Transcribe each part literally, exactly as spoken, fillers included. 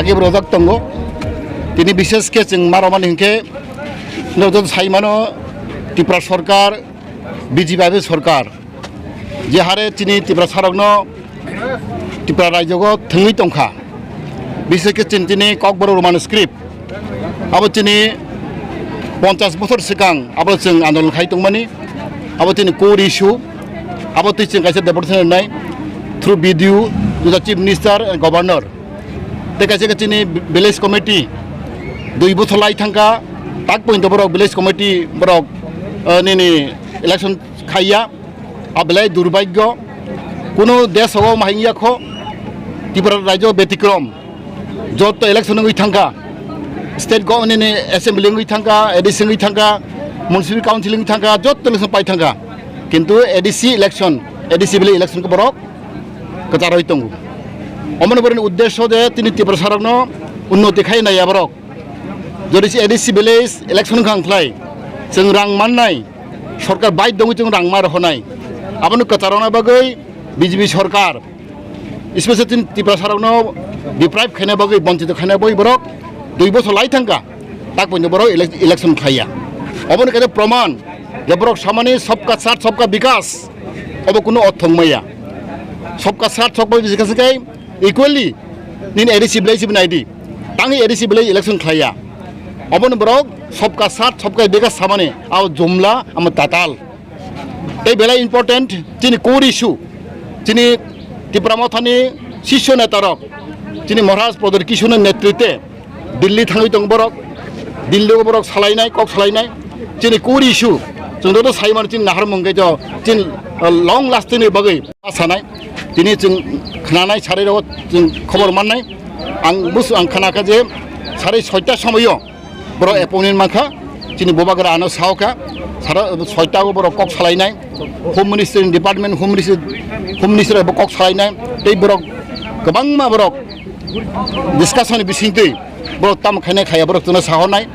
Kebo rojak tongo. Tini bishes khe chwng ma romani hinkhe norok joto sai mano Tripura sorkar, B J P sorkar. Je hare chini Tiprasarokno Tripura rajyogo thwngwi tongkha. Bishes khe chini tini Kokborok Roman script. Abo chini ponchas bochor swkang abo chwng andolon khai tongmani. Abo chini core issue. Abo twi chwng kaisa deputation rwnai through B D O, to the Chief Minister and Governor. Tei kaisa khe chini village committee dui bochor lai thangkha, tak pointo borok village committee borok, eh, nini election khaiya. A belai durbhagyo, kuno desh o ma hingya kho, Tripura rajyo betikrom, jotto election wngwi thangkha, state government ni assembly wngwi thangkha, A D C wngwi thangkha, municipal council wngwi thangkha, jotto election pai thangkha, kintu A D C election, A D C belai election khe borok kwcharwi tongo. Omono borokni uddesyo je tini Tiprasarokno unnoti khai naiya borok. Jodi se A D C village election wngkha wngkhlai, chwng rang mannai, sorkar bai dongwi chwng rang ma rohornai. Abono kwcharona bagwi B J P sorkar, especially chini Tiprasarokno deprive khaina bagwi, bonchito khaina bagwi borok dui bochor lai thangkha, tak pointo borok elec-, election khaiya. Obono kaisa proman je borok samani sabka saath sabka bikas, obo kuno ortho wngmaya. Sabka saath sabka bikas khe equally nini A D C village bo naidi, tangwi A D C village election khlaiya. Obono borok sabka saath sabka bikas samani, abo jumla, amo tatal. Tei belai important chini core issue, chini Tipra Mothani sisyo netarok, chini Maharaj Pradot Kishorni netritwe Delhi thangwi tongo borok, Delhi o borok salainai, kok salainai. Chini core issue, chwng joto sai mano chini naharmung khe jo, chini, uh, long lasting ni bagwi sanai. Tini chwng khnanai, sarai rogo chwng khobor mannai. Ang bus-, ang khnakha je sarai soita somoio borok appointment mankha, chini bubagra ano saokha, sara soita o borok kok salainai, Home Ministry ni department, Home Ministry, Home Ministry bo kok salainai, tei borok kwbangma borok discussion ni bisingtwi borok tamo khainai khaiya borok chwngno sahornai.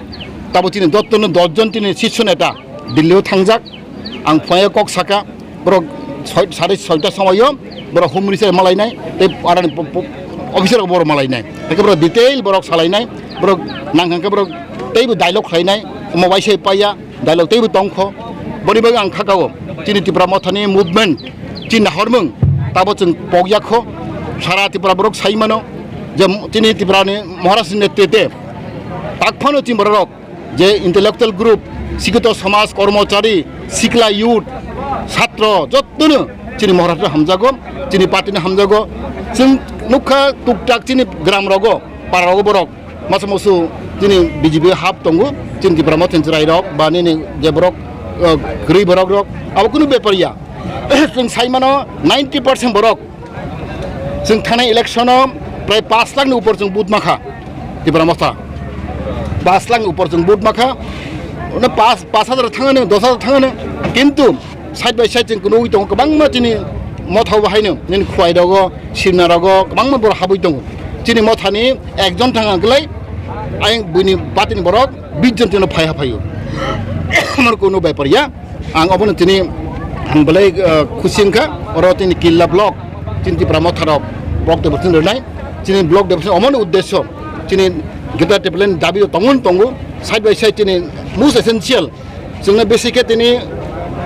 Tabo chini jottono dos jon chini sisyo neta Delhi o thangjak. Ang phunai kok saka, borok soi-, sare soita somoio borok Home Ministry malainai, tei arani po-, po-, officer rok borok malainai. Tei borok detail borok salainai, borok nang hwnkhe borok teibo dialogue khlainai, omo waisa paiya dialogue teibo tongkho. Boni bagwi ang khakao chini Tipra Mothani movement, chini nahormung tabo chwng pokya kho. Sara Tipra borok sai mano je chini Tiprani Maharajni netritwe tak phano chini borok je intellectual group, sikito somaj, kormochari, sikla youth, satro, jottono chini Maharashtra hamjago, chini party no hamjago. Chwng nukha tuktak chini gram rogo, para rogo borok masa musu chini B J P hap tongo, chini Tipra Motha ni chwrai rok ba nini je borok, uh, kwrwi borok rok, abo kunu bepar ya. Chwng sai mano ninety percent borok Chwng thanai election o prai pash lakh ni upor chwng vote makha, Tipra Motha. Pash lakh ni upor chwng vote makha. Ono pash, pash hajar thangano, dos hajar thangano. Kintu side by side chwng kunui tongo, kwbangma chini Motha o bahaino, nini Khwai rogo, Simna rogo, kwbangma borok habwi tongo. Chini Mothani ekjon thang ang kwlai, ayang buini party ni borok bish jon tino phai ha phaio. Amar kunu bepar ya. Ang obono tini ang belai, eh, khusi wngkha. Oro tini Killa block, chini Tipra Motha rok block development rwnai. Chini block development omono uddesyo, chini Greater Tipraland dabi tongo tongo, side by side chini most essential. Chwngno besi khe tini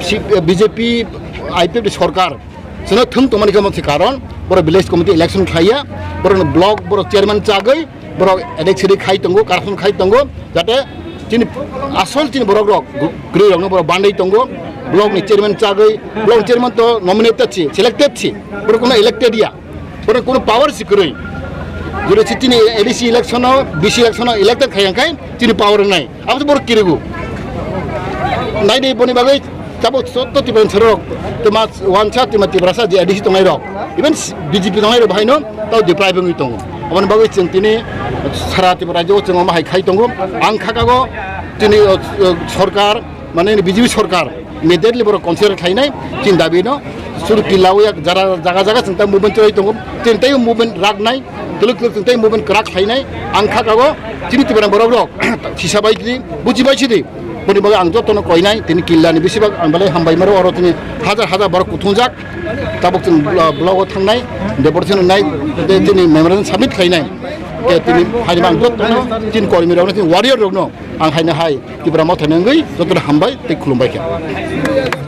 si-, B J P, I P F ni sorkar chwngno thwng tongmani khe omo se karon, borok village committee election khlaiya, borokno block, borok chairman chagwi, borok edik sedik khai tongo, corruption khai tongo, jate chini asol chini borok rok, kwrwi rokno borok bandai tongo, block ni chairman chagwi, block ni chairman to nominated si, selected si, borok kono elected ya, borok kono power si kwrwi. Jure si chini A D C election o, B C election o elected khai ang khai chini power nai. Abo borok kirigo. Nai dei boni bagwi tabuk sotto Tiprasa rok, tuma wansa tuma Tiprasa je A D C tongnai rok, even B J P tongnai rok bahaino tau deprive wngwi tongo. Aboni bagwi chwng tini sara Tripura rajyo chwng omo hai khai tongo. Ang khakago tini, o, o, sorkar, mane B J P sorkar immediately borok consider khlainai chini dabi no. Suru Killa o yak jara jaga jaga chwng ta movement chwrai tongo. Chwng tei movement raknai. Twlwk twlwk chwng tei movement kwrak khlainai. Ang khakago chini Tiprani borok rok sisa bai di, buchi bai sidi. Boni bagwi ang jotono koinai, tini Killani bisibak ang belai hambai maro, oro tini hajar hajar borok kuthungjak. Tabuk chwng blo-, blogo thangnai, deportation wngnai, tei tini memorandum submit khlainai. Ke tini haini mang jotono chin kormi rokno, chin warrior rokno ang haino hai Tipra Motha nangwi jotono hambai tei khulumbai khe.